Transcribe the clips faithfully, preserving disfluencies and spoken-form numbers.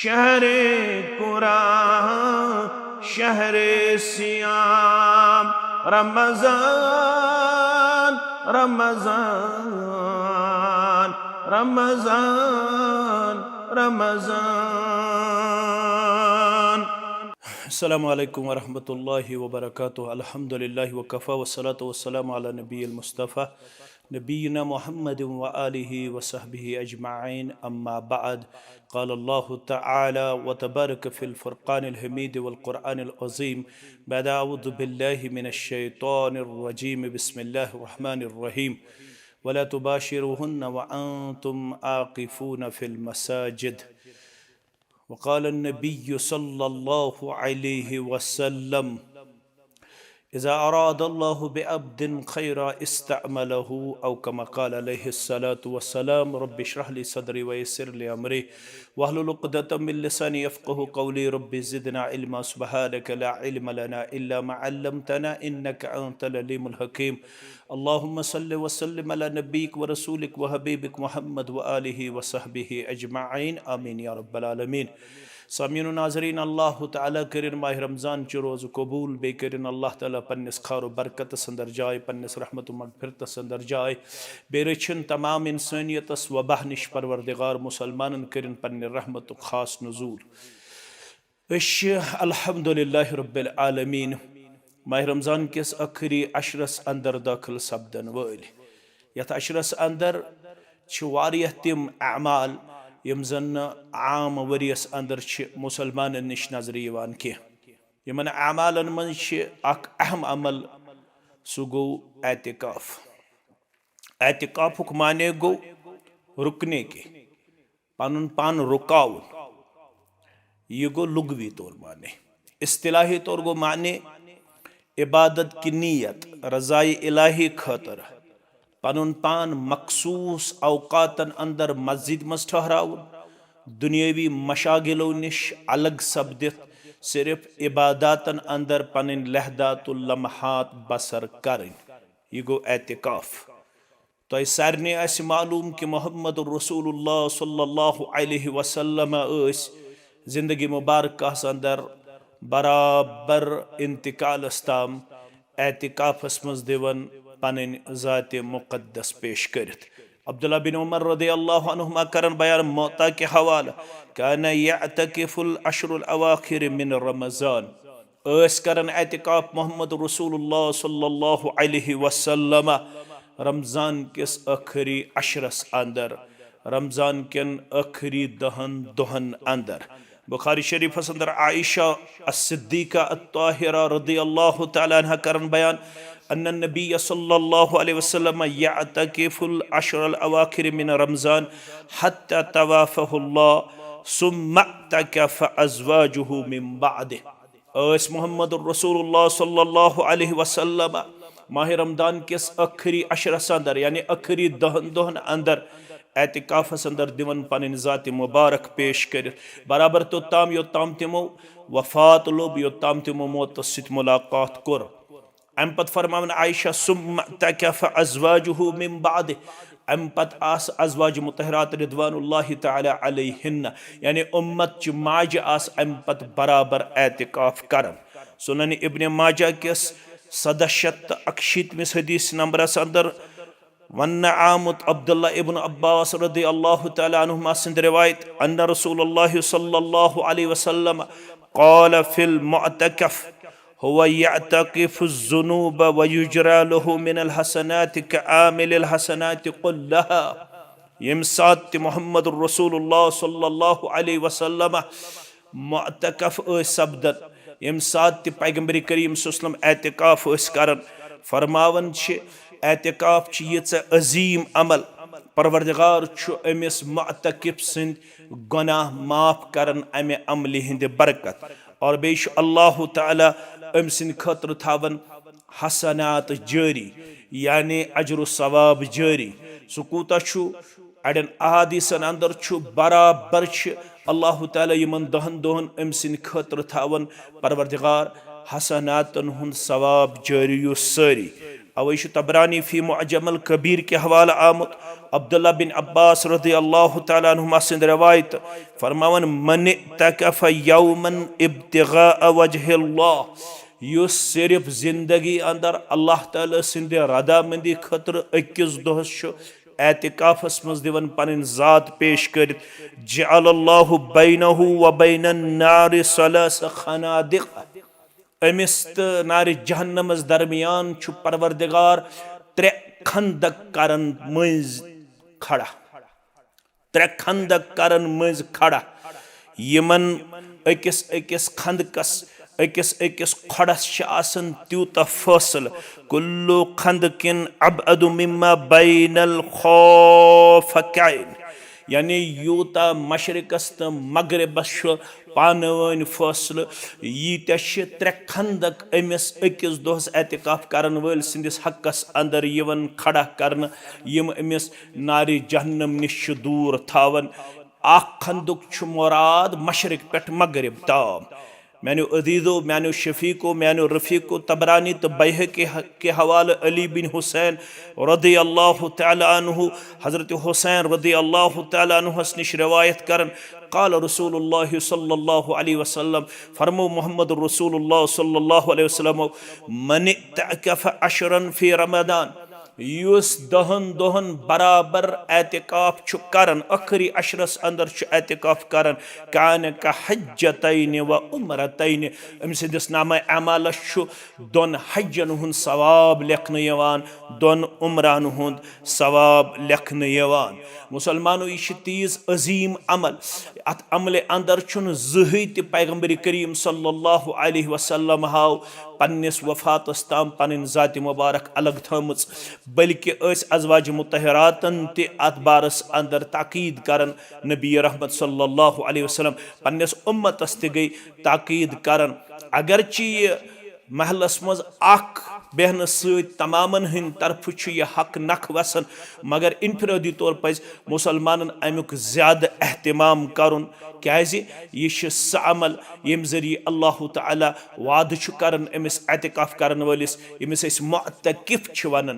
شهر قرآن، شهر صيام، رمضان، رمضان، رمضان، رمضان. السلام عليكم ورحمة الله وبركاته. الحمد لله وكفى، والصلاة والسلام على النبي المصطفى نبينا محمد وآله وصحبه أجمعين. أما بعد، قال الله تعالى وتبارك في الفرقان الحميد والقرآن العظيم بعد أعوذ بالله من الشيطان الرجيم. بسم الله الرحمن الرحيم. ولا تباشروهن وأنتم عاكفون في المساجد. وقال النبي صلى الله عليه وسلم: إذا أراد الله بعبد خيرا استعمله، أو كما قال عليه الصلاة والسلام. رب اشرح لي صدري ويسر لي أمري واحلل عقدة من لساني يفقه قولي. رب زدنا علما، سبحانك لا علم لنا إلا ما علمتنا إنك أنت العليم الحكيم. اللهم صل وسلم على نبيك ورسولك وحبيبك محمد وآله وصحبه أجمعين. آمين يا رب العالمين. سامعین و ناظرین، اللہ تعالیٰ کٔرِن ماہِ رمضان چہِ روزٕ قبوٗل، بیٚیہِ کٔرِن اللہ تعالیٰ پننِس خار و برکتس اندر جاے، پننِس رحمت و مغفرتس اندر جاے، بیٚیہِ رٔچھِن تمام انسٲنیتس وبا نِش۔ پروردگار مسلمانن کٔرِن پننہِ رحمتُک خاص نزول۔ أسۍ چھِ الحمدللہ رب العالمین ماہِ رمضان کِس ٲخری عشرس اندر دٲخل سپدن وٲلۍ۔ یتھ عشرس اندر چھِ واریاہ تِم اعمال، یِم زن نہٕ عام ؤریس اندر چھِ مسلمانن نِش نظرِ یِوان کینٛہہ۔ یِمن اعمالن منٛز چھِ اکھ اہم عمل، سُہ گوٚو اعتکاف۔ اعتکافُک معنی گوٚو رُکنے کے، پنُن پان رُکاوُن۔ یہِ گوٚو لغوی طور معنی۔ اصطلاحی طور گوٚو معنی عبادت کی نیت، رضائے الٰہی خٲطرٕ پنُن پان مخصوص اوقاتن اندر مسجد منٛز ٹھہراوُن، دنیاوی مشاغلو نِش الگ سپدِتھ صرف عباداتن اندر پنٕنۍ لحظات اللمحات بسر کرٕنۍ۔ یہِ گوٚو اعتکاف۔ تۄہہِ سارنٕے آسہِ معلوم کہِ محمد رسول اللہ صلی اللہ علیہ وسلم ٲسۍ زندگی مبارکس اندر برابر انتقالس تام اعتکافس منٛز دِوان پنٕنۍ ذات مقدس پیش کٔرِتھ۔ عبداللہ بن عمر رضی اللہ عنہما کرن بیان معطا کہِ حوالہٕ، كان يعتكف العشر الأواخر من رمضان۔ ٲسۍ کران اعتکاف محمد رسول اللہ صلی اللہ علیہ وسلم رمضان کِس ٲخری عشرس اندر، رمضان کٮ۪ن ٲخری دہن دۄہن اندر۔ بخاری شریفس اندر عائشہ الصدیقہ الطاہرہ رضی اللہ تعالیٰ عنہ کران بیان، ان النبی صلی اللہ علیہ وسلم يعتكف العشر الأواخر من رمضان حتى توفاه الله ثم اعتكف أزواجه من بعده۔ ٲسۍ محمد رسول اللہ صلی اللہ علیہ وسلم ماہِ رمضان کِس ٲخری عشرس اندر، یعنی ٲخری دہن دۄہن اندر اعتکافس اندر دِوان پنٕنۍ ذات مبارک پیش کٔرِتھ۔ برابر توٚتام یوٚتام تِمو وفات لوٚب، یوٚتام تِمو موتس سۭتۍ ملاقات کوٚر۔ امہِ پتہٕ فرماوان عائشہ، ثم اعتكف أزواجه من بعده۔ امہِ پتہٕ آسہٕ ازواج مطہرات رضوان اللہ تعالیٰ علیہن، یعنی امت چہِ ماجہِ آسہٕ امہِ پتہٕ برابر اعتکاف کران۔ سنن ابن ماجہ کِس سدہ شیتھ تہٕ اکشیٖتمِس حدیث نمبرس اندر وننہٕ آمُت عبداللہ ابن عباس رضی اللہ تعالیٰ عنہما سٕنٛد روایت، ان رسول اللہ صلی اللہ علیہ وسلم قال في المعتكف، هو يعتكف الذنوب ويجرى له من الحسنات كعامل الحسنات كلها۔ ییٚمہِ ساتہٕ تہِ محمد رسول اللہ صلی اللہ علیہ وسلم معتکف ٲسۍ سپدان، ییٚمہِ ساتہٕ تہِ پیغمبر کریم صلی اللہ علیہ وسلم اعتکاف ٲسۍ کران، فرماوان چھِ، اعتکاف چھِ ییٖژاہ عظیٖم عمل، پروردگار چھُ أمِس معتکف سٕنٛدۍ گۄناہ معاف کران امہِ عملہِ ہٕنٛدِ برکت۔ اور بیٚیہِ چھُ اللہ تعالیٰ أمۍ سٕنٛدِ خٲطرٕ تھاوان حسنات جٲری، یعنی اجر و ثواب جٲری۔ سُہ کوٗتاہ چھُ؟ اڑٮ۪ن احادیثن اندر چھُ برابر چھِ اللہ تعالیٰ یِمن دہن دۄہن أمۍ سٕنٛدِ خٲطرٕ تھاوان پروردگار حسناتن ہُنٛد ثواب جٲری یُس سٲری۔ اوے چھُ طبرانی فی معجم الکبیر کہِ حوالہٕ آمُت، عبداللہ بن عباس رضی اللہ تعالیٰ عنہما سٕنٛدِ روایت، فرماوان، "من اعتکف یوما ابتغاء وجہ اللہ"، یُس صرف زندگی اندر اللہ تعالیٰ سٕنٛدِ رضامندی خٲطرٕ أکِس دۄہس چھُ اعتکافس منٛز دِوان پنٕنۍ ذات پیش کٔرِتھ، "جعل اللہ بینہ و بین النار ثلاث خنادق"، أمِس تہٕ نارِ جہنمس درمیان چھُ پروردگار ترٛےٚ خندق کرن مٔنٛزۍ کھڑا۔ ترٛےٚ خندق کرن مٔنٛزۍ کھڑا۔ یِمن أکِس أکِس خندقس، أکِس أکِس کھۄڈس چھِ آسان تیوٗتاہ فٲصلہٕ۔ کُلُّ خندقٍ ابعد مما بین الخافقین۔ یعنی یوٗتاہ مشرقس تہٕ مغربس چھُ پانہٕ وٲنۍ فٲصلہٕ، ییٖتیٛاہ چھِ ترٛےٚ خندق أمِس أکِس دۄہس اعتکاف کرن وٲلۍ سٕنٛدِس حقس اندر یِوان کھڑا کرنہٕ، یِم أمِس نارِ جہنم نِش چھِ دوٗر تھاوان۔ اکھ خندق چھُ مراد مشرق پٮ۪ٹھ مغرب تام۔ میانیو عزیزو، میانیو شفیقو، میانیو رفیقو، طبرانی تہٕ بیہقی کہِ حوالہٕ علی بن حسین رضی اللہ تعالیٰ عنہ، حضرت حسین رضی اللہ تعالیٰ عنہس نِش روایت کران، قال رسول اللہ صلی اللہ علیہ وسلم، فرمو محمد رسول اللہ صلی اللہ علیہ وسلم، "من اعتکف عشرا فی رمضان"، یُس دہن دۄہن برابر اعتکاف چھُ کران، ٲخری عشرس اندر چھُ اعتکاف کران، "کان کحجتین و عمرتین"، أمۍ سٕنٛدِس نامہ اعمالس چھُ دۄن حجن ہُنٛد ثواب لیکھنہٕ یِوان، دۄن عمران ہُنٛد ثواب لیکھنہٕ یِوان۔ مسلمانو، یہِ چھِ تیٖژ عظیٖم عمل، اتھ عملہِ اندر چھُنہٕ زٕہٕے تہِ پیغمبر کریم صلی اللہ علیہ وسلم ہاو پننِس وفاتس تام پنٕنۍ ذات مبارک الگ تھٲومٕژ، بلکہ ٲسۍ ازواج مطہراتن تہِ اتھ بارس اندر تاکید کران۔ نبی رحمت صلی اللہ علیہ وسلم پننِس امتس تہِ گٔے تاکید کران۔ اگرچہ یہِ محلس منٛز اکھ بیہنہٕ سۭتۍ تمامن ہٕنٛدِ طرفہٕ چھُ یہِ حق نکھٕ وسان، مگر انفرادی طور پزِ مسلمانن امیُک زیادٕ اہتمام کرُن، کیازِ یہِ چھُ سُہ عمل ییٚمہِ ذٔریعہٕ اللہ تعالیٰ وعدٕ چھُ کران أمِس اعتکاف کرن وٲلِس، ییٚمِس أسۍ معتکف چھِ ونان،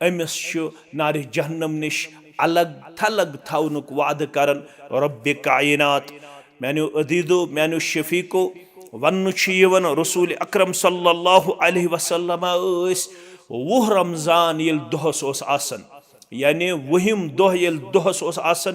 أمِس چھُ نارِ جہنم نِش الگ تھلگ تھاونُک وعدٕ کران رب کائنات۔ میانیو عزیزو، میانیو شفیقو، وننہٕ چھُ یِوان رسول اکرم صلی اللہ علیہ وسلم ٲسۍ وُہ رمضان ییٚلہِ دۄہس اوس آسان، یعنی وُہِم دۄہ ییٚلہِ دۄہس اوس آسان،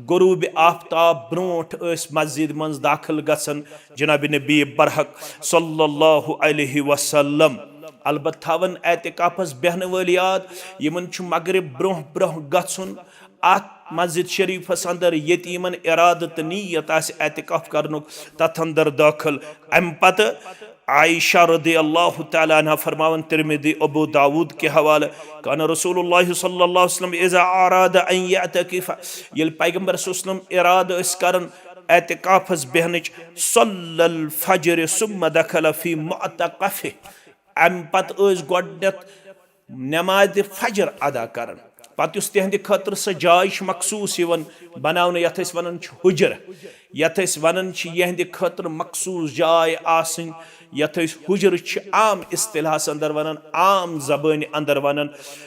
غروب آفتاب برونٹھ ٲسۍ مسجد منٛز داخل گژھان جناب نبی برحق صلی اللہ علیہ وسلم۔ البتہ تھاوان اعتکافس بیہنہٕ وٲلۍ یاد، یِمن چھُ مغرب برونٛہہ برونٛہہ گژھُن اتھ مسجد شریفس اندر، ییٚتہِ یِمن ارادٕ تہٕ نیت آسہِ اعتکاف کرنُک، تتھ اندر دٲخل۔ امہِ پتہٕ عائشہ رضی اللہ تعالیٰ عنہا فرماوان، ترمذی، ابو داود کہِ حوالہٕ، کان رسول اللہ صلی اللہ علیہ وسلم اذا اراد ان یعتکف، ییٚلہِ پیغمبر صلی اللہ علیہ وسلم ارادٕ ٲسۍ کران اعتکافس بیہنٕچ، صلی الفجر ثم دخل فی معتکفہ، امہِ پتہٕ ٲسۍ گۄڈٕنیتھ نمازِ فجر ادا کران۔ پتہٕ یُس تِہنٛدِ خٲطرٕ سۄ جاے چھِ مخصوٗص یِوان بناونہٕ، یتھ أسۍ ونان چھِ حجرٕ، یتھ أسۍ ونان چھِ یِہنٛدِ خٲطرٕ مخصوٗص جاے آسٕنۍ، یتھ أسۍ حجرٕ چھِ عام اصطلاحس اندر ونان، عام زبٲنہِ اندر ونان۔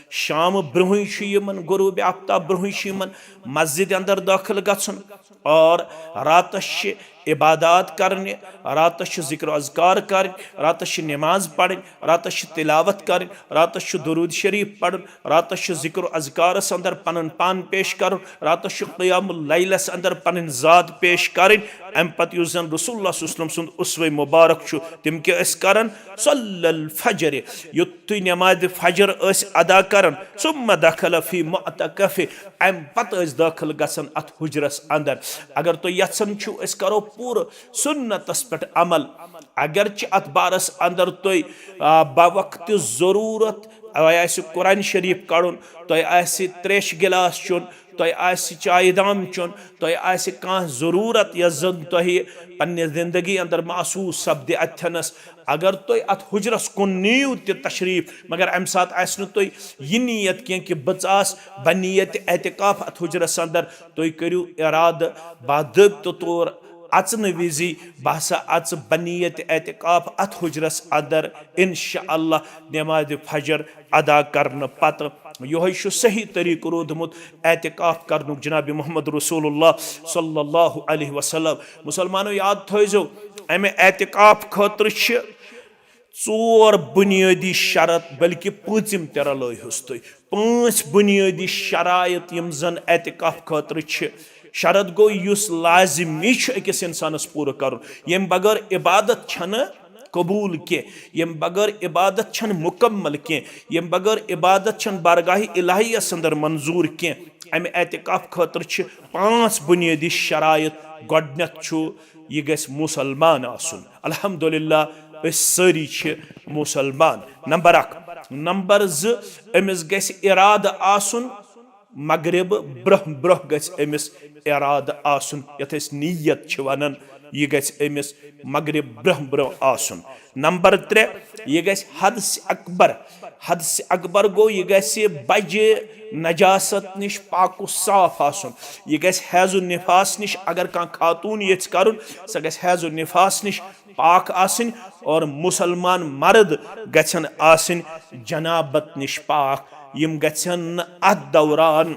شامہٕ برونٛہٕے چھُ یِمن، غروب آفتاب برونٛہٕے چھُ یِمن مسجد اندر دٲخل گژھُن۔ اور راتس چھِ عبادات کرنہِ، راتس چھِ ذکر و اذکار کرٕنۍ، راتس چھِ نماز پرٕنۍ، راتس چھِ تلاوت کرٕنۍ، راتس چھُ درود شریف پرُن، راتس چھُ ذکر و اذکارس اندر پنُن پان پیش کرُن، راتس چھُ قیام اللیلس اندر پنٕنۍ ذات پیش کرٕنۍ۔ امہِ پتہٕ یُس زن رسول اللہ صلی اللہ علیہ وسلم سُنٛد اسوہ مبارک چھُ، تِم کیٛاہ ٲسۍ کران؟ صلی الفجر، یُتھُے نمازِ فجر ٲسۍ ادا کران، ثم دخل فی معتکفہ، امہِ پتہٕ ٲسۍ دٲخل گژھان اتھ حجرس اندر۔ اگر تُہۍ یژھان چھِو أسۍ کرو پوٗرٕ سُنتس پٮ۪ٹھ عمل، اگرچہ اتھ بارس اندر تُہۍ، آ، بوقت ضرورت، تۄہہِ آسہِ قرآن شریف کڑُن، تۄہہِ آسہِ تریش گلاس چیوٚن، تۄہہِ آسہِ چایہِ دام چیوٚن، تۄہہِ آسہِ کانٛہہ ضرورت یۄس زن تۄہہِ پننہِ زندگی اندر محسوس سپدِ اتھنس، اگر تُہۍ اتھ حجرس کُن نِیِو تہِ تشریف، مگر امہِ ساتہٕ آسہِ نہٕ تۄہہِ یہِ نیت کینٛہہ کہِ بہٕ ژاس بنیت اعتکاف اتھ حجرس اندر، تُہۍ کٔرِو ارادٕ باضٲبطہٕ طور اژنہٕ وِزِ بہٕ ہسا اژٕ بنیت اعتکاف اتھ حجرس اندر، انشاءاللہ نمازِ فجر ادا کرنہٕ پتہٕ۔ یہوے چھُ صحیح طریقہٕ روٗدمُت اعتکاف کرنُک جناب محمد رسول اللہ صلی اللہ علیہ وسلم۔ مسلمانو، یاد تھٲیزیو، امہِ اعتکاف خٲطرٕ چھِ ژور بنیٲدی شرط، بلکہ پوٗنٛژِم تہِ رلٲیہُس تُہۍ۔ پانٛژھ بنیٲدی شرائط یِم زن اعتکاف خٲطرٕ چھِ۔ شرط گوٚو یُس لازمی چھُ أکِس انسانس پوٗرٕ کرُن، ییٚمہِ بغٲر عبادت چھنہٕ قبول کینٛہہ، ییٚمہِ بغٲر عبادت چھنہٕ مکمل کینٛہہ، ییٚمہِ بغٲر عبادت چھنہٕ بارگاہ الہیس اندر منظور کینٛہہ۔ امہِ اعتکاف خٲطرٕ چھِ پانٛژھ بنیٲدی شرائط۔ گۄڈٕنیتھ چھُ، یہِ گژھِ مسلمان آسُن۔ الحمدللہ، أسۍ سٲری چھِ مسلمان۔ نمبر اکھ۔ نمبر زٕ، أمِس گژھِ ارادٕ آسُن، مغرب برٛونٛہہ برٛونٛہہ گژھِ أمِس ارادٕ آسُن، یتھ أسۍ نیت چھِ ونان، یہِ گژھِ أمِس مغرب برٛونٛہہ برٛونٛہہ آسُن۔ نمبر ترٛےٚ، یہِ گژھِ حدث اکبر۔ حدث اکبر گوٚو، یہِ گژھِ بجہِ نجاست نِش پاک و صاف آسُن۔ یہِ گژھِ حیض و نفاس نِش، اگر کانٛہہ خاتون یژھِ کرُن، سۄ گژھِ حیض و نفاس نِش پاک آسٕنۍ، اور مسلمان مرد گژھن آسٕنۍ جنابت نِش پاک۔ یِم گژھن نہٕ اتھ دوران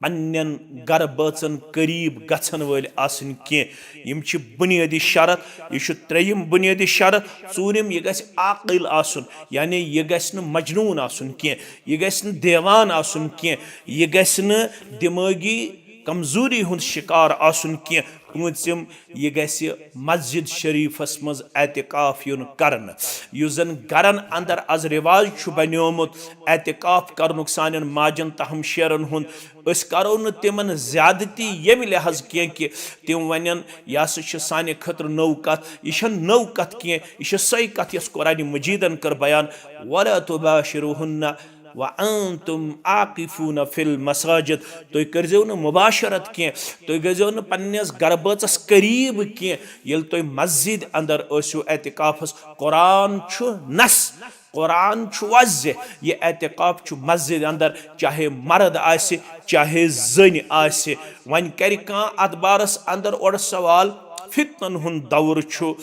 پننٮ۪ن گرٕ بٲژن قریب گژھن وٲلۍ آسٕنۍ کینٛہہ۔ یِم چھِ بنیٲدی شرط۔ یہِ چھُ ترٛیٚیِم بنیٲدی شرط۔ ژوٗرِم، یہِ گژھِ عاقل آسُن، یعنی یہِ گژھِ نہٕ مجنون آسُن کینٛہہ، یہِ گژھِ نہٕ دیوان آسُن کینٛہہ، یہِ گژھِ نہٕ دمٲغی کمزوری ہُنٛد شکار آسُن کینٛہہ۔ پوٗنٛژِم، یہِ گژھِ مسجد شریفس منٛز اعتکاف یُن کرنہٕ۔ یُس زن گرن اندر از رواج چھُ بنیومُت اعتکاف کرنُک سانٮ۪ن ماجن تہٕ ہمشیرن ہُنٛد، أسۍ کرو نہٕ تِمن زیادتی ییٚمہِ لحاظ کینٛہہ کہِ تِم ونن، "یہِ ہسا چھِ سانہِ خٲطرٕ نٔو کتھ"۔ یہِ چھنہٕ نٔو کتھ کینٛہہ، یہِ چھِ سۄے کتھ یۄس قرآن مجیدن کٔر بیان، "ولا تباشروہن وانتم عاکفون فی المساجد"۔ تُہۍ کٔرزیو نہٕ مباشرت کینٛہہ، تُہۍ گٔژھزیو نہٕ پننِس گرٕ بٲژس قریب کینٛہہ، ییٚلہِ تُہۍ مسجد اندر ٲسِو اعتکافس۔ قرآن چھُ نص، قرآن چھُ واضح، یہِ اعتکاف چھُ مسجد اندر، چاہے مرد آسہِ، چاہے زٔنۍ آسہِ۔ وۄنۍ کرِ کانٛہہ اتھ بارس اندر اورٕ سوال، فتنن ہُنٛد دور چھُ،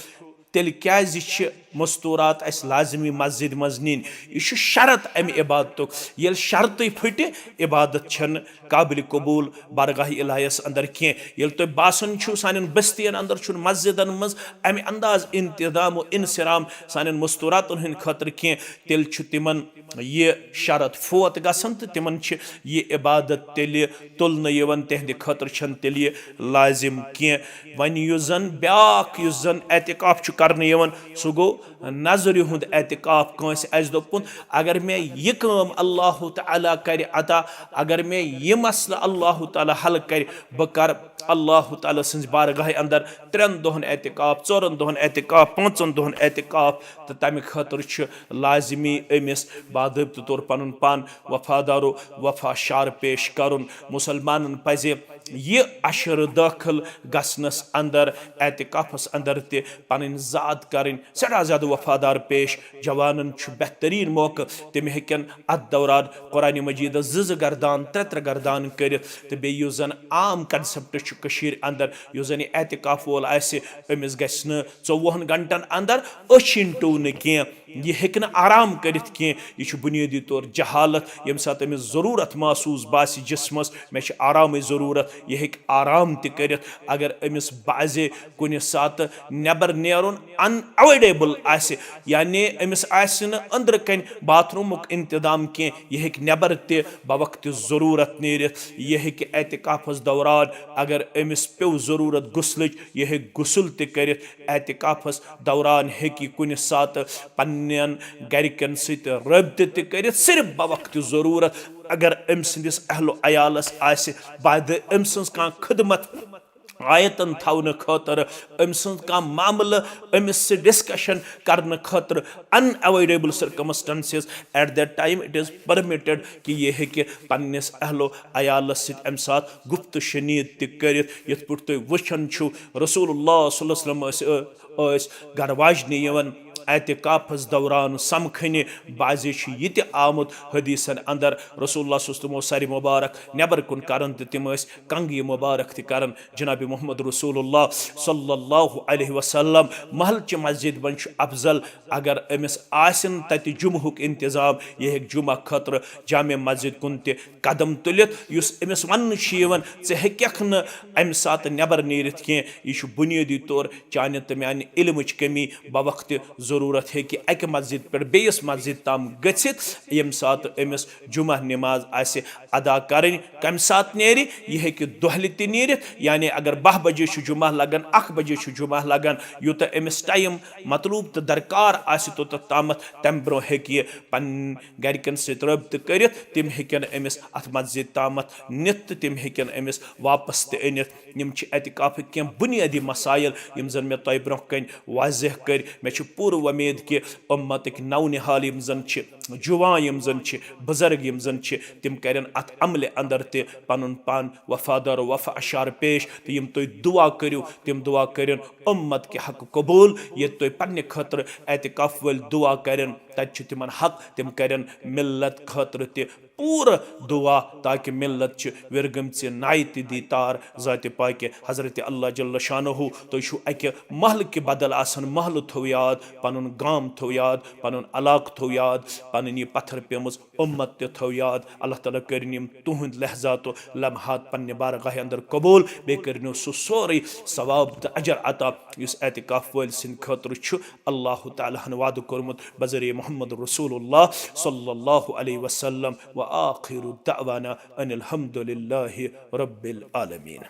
تیٚلہِ کیازِ چھِ مستورات اسہِ لازمی مسجد منٛز نِنۍ؟ یہِ چھُ شرط امہِ عبادتُک۔ ییٚلہِ شرطٕے پھٕٹہِ، عبادت چھنہٕ قابل قبول بارگاہ الہیس اندر کینٛہہ۔ ییٚلہِ تۄہہِ باسان چھُو سانٮ۪ن بستین اندر چھُنہٕ مسجدن منٛز امہِ انداز انتظام و انصرام سانٮ۪ن مستوراتن ہٕنٛدِ خٲطرٕ کینٛہہ، تیٚلہِ چھُ تِمن یہِ شرط فوت گژھان تہٕ تِمن چھِ یہِ عبادت تیٚلہِ تُلنہٕ یِوان، تِہنٛدِ خٲطرٕ چھنہٕ تیٚلہِ یہِ لازم کینٛہہ۔ وۄنۍ یُس زن بیاکھ، یُس زن اعتکاف چھُ کرنہٕ یِوان، سُہ گوٚو نظرِ ہُنٛد اعتکاف۔ کٲنٛسہِ آسہِ دوٚپمُت، اگر مےٚ یہِ کٲم اللہ تعالیٰ کرِ عطا، اگر مےٚ یہِ مسلہٕ اللہ تعالیٰ حل کرِ، بہٕ کرٕ اللہ تعالیٰ سٕنٛزِ بارگاہہِ اندر ترٛٮ۪ن دۄہن اعتکاف، ژورن دۄہن اعتکاف، پانٛژن دۄہن اعتکاف، تہٕ تمہِ خٲطرٕ چھُ لازمی أمِس باضٲبطہٕ طور پنُن پان وفادار و وفا شار پیش کرُن۔ مسلمانن پزِ یہِ عشر دٲخل گژھنس اندر، اعتکافس اندر تہِ پنٕنۍ ذات کرٕنۍ سٮ۪ٹھاہ زیادٕ وفادار پیش۔ جوانن چھُ بہترین موقعہٕ، تِم ہیٚکن اتھ دوران قرآن مجیدس زٕ زٕ گردان، ترٛےٚ ترٛےٚ گردان کٔرِتھ۔ تہٕ بیٚیہِ یُس زن عام concept چھُ کٔشیٖرِ اندر، یُس زن یہِ اعتکاف وول آسہِ، أمِس گژھِ نہٕ ژوٚوُہن گھنٹن اندر أچھ یِنۍ ٹُونہٕ کینٛہہ، یہِ ہیٚکہِ نہٕ آرام کٔرِتھ کینٛہہ۔ یہِ چھُ بُنیٲدی طور جہالت۔ ییٚمہِ ساتہٕ أمِس ضروٗرت محسوٗس باسہِ جسمس، مےٚ چھِ آرامٕچ ضروٗرت، یہِ ہیٚکہِ آرام تہِ کٔرِتھ۔ اگر أمِس باسہِ کُنہِ ساتہٕ نٮ۪بر نیرُن unavoidable آسہِ، یعنی أمِس آسہِ نہٕ أنٛدرٕ کنہِ باتھ روٗمُک انتظام کینٛہہ، یہِ ہیٚکہِ نٮ۪بر تہِ بوقتِ ضروٗرت نیٖرِتھ۔ یہِ ہیٚکہِ اعتکافس دوران، اگر أمِس پیوٚو ضروٗرت غسلٕچ، یہِ ہیٚکہِ غسل تہِ کٔرِتھ۔ اعتکافس دوران ہیٚکہِ یہِ کُنہِ ساتہٕ پننٮ۪ن گرِکٮ۪ن سۭتۍ رٲبطہٕ تہِ کٔرِتھ، صرف بوقتِ ضروٗرت۔ اگر أمۍ سٕنٛدِس اہل و عیالس آسہِ، بعد أمۍ سٕنٛز کانٛہہ خدمت آیتن تھاونہٕ خٲطرٕ، أمۍ سٕنٛز کانٛہہ معاملہٕ أمِس سۭتۍ discussion کرنہٕ خٲطرٕ، unavoidable circumstances، at that time it is permitted کہِ یہِ ہیٚکہِ پننِس اہل و عیالس سۭتۍ امہِ ساتہٕ گُفت و شنید تہِ کٔرِتھ۔ یِتھ پٲٹھۍ تُہۍ وٕچھان چھِو، رسول اللہ صلی اللہ علیہ وسلم ٲسۍ، ٲسۍ گرٕ واجنہِ یِوان اعتکافس دوران سمکھنہِ۔ بعضے چھُ یہِ تہِ آمُت حدیثن اندر، رسول اللہ صلی اللہ علیہ وسلم اوس سرِ مبارک نٮ۪بر کُن کران تہٕ تِم ٲسۍ کنگہِ مبارک تہِ کران۔ جناب محمد رسول اللہ صلی اللہ علیہ وسلم محلچہِ مسجد منٛز چھُ افضل، اگر أمِس آسن تتہِ جمعہُک انتظام، یہِ ہیٚکہِ جمعہ خٲطرٕ جامع مسجد کُن تہِ قدم تُلِتھ، یُس أمِس وننہٕ چھُ یِوان، ژٕ ہیٚککھ نہٕ امہِ ساتہٕ نٮ۪بر نیٖرِتھ کینٛہہ۔ یہِ چھُ بُنیٲدی طور چانہِ تہٕ میانہِ علمٕچ کمی، بوقت ضروٗرت ہیٚکہِ اکہِ مسجد پٮ۪ٹھ بیٚیِس مسجد تام گٔژھِتھ، ییٚمہِ ساتہٕ أمِس جمعہ نماز آسہِ ادا کرٕنۍ۔ کمہِ ساتہٕ نیرِ؟ یہِ ہیٚکہِ دۄہلہِ تہِ نیٖرِتھ، یعنی اگر باہ بجے چھُ جمعہ لگان، اکھ بجے چھُ جمعہ لگان، یوٗتاہ أمِس ٹایم مطلوب تہٕ درکار آسہِ توٚتتھ تامتھ، تمہِ برونٛہہ ہیٚکہِ یہِ پنٕنۍ گرِکٮ۪ن سۭتۍ رٲبطہٕ کٔرِتھ، تِم ہیٚکن أمِس اتھ مسجد تامتھ نِتھ تہٕ تِم ہیٚکن أمِس واپس تہِ أنِتھ۔ یِم چھِ اعتکافٕکۍ کینٛہہ بُنیٲدی مسائل، یِم زن مےٚ تۄہہِ برونٛہہ کنہِ واضح کٔرۍ۔ مےٚ چھِ پوٗرٕ وۄمید کہِ اُمتٕکۍ نو نہال یِم زن چھِ، جوان یِم زن چھِ، بُزرگ یِم زن چھِ، تِم کرن اتھ عملہِ اندر تہِ پنُن پان وفادار و وفا اشار پیش، تہٕ یِم تُہۍ دعا کٔرِو، تِم دعا کٔرِن اُمت کہِ حق قبول۔ ییٚتہِ تُہۍ پننہِ خٲطرٕ اعتکاف وٲلۍ دعا کرن، تتہِ چھُ تِمن حق، تِم کرن ملت خٲطرٕ تہِ پوٗرٕ دعا، تاکہِ ملت چھِ وِرگٔمژِ نایہِ تہِ دی تار ذاتِ پاکہِ حضرت اللہ جل شانہ۔ تُہۍ چھِو اکہِ محلہٕ کہِ بدل آسان محلہٕ تھٲو یاد، پنُن گام تھٲو یاد، پنُن علاقہٕ تھٲو یاد، پنٕنۍ یہِ پتھر پیمٕژ اُمت تہِ تھٲو یاد۔ اللہ تعالیٰ کٔرِن یِم تُہنٛدۍ لحظات و لمحات پننہِ بارگاہہِ اندر قبول، بیٚیہِ کٔرِنو سُہ سورُے ثواب تہٕ اجر عطا یُس اعتکاف وٲلۍ سٕنٛدِ خٲطرٕ چھُ اللہ تعالیٰ ہن وعدٕ کوٚرمُت بذریعہ محمد رسول اللہ صلی اللہ علیہ وسلم۔ وآخر دعوانا ان الحمد للہ رب العالمین۔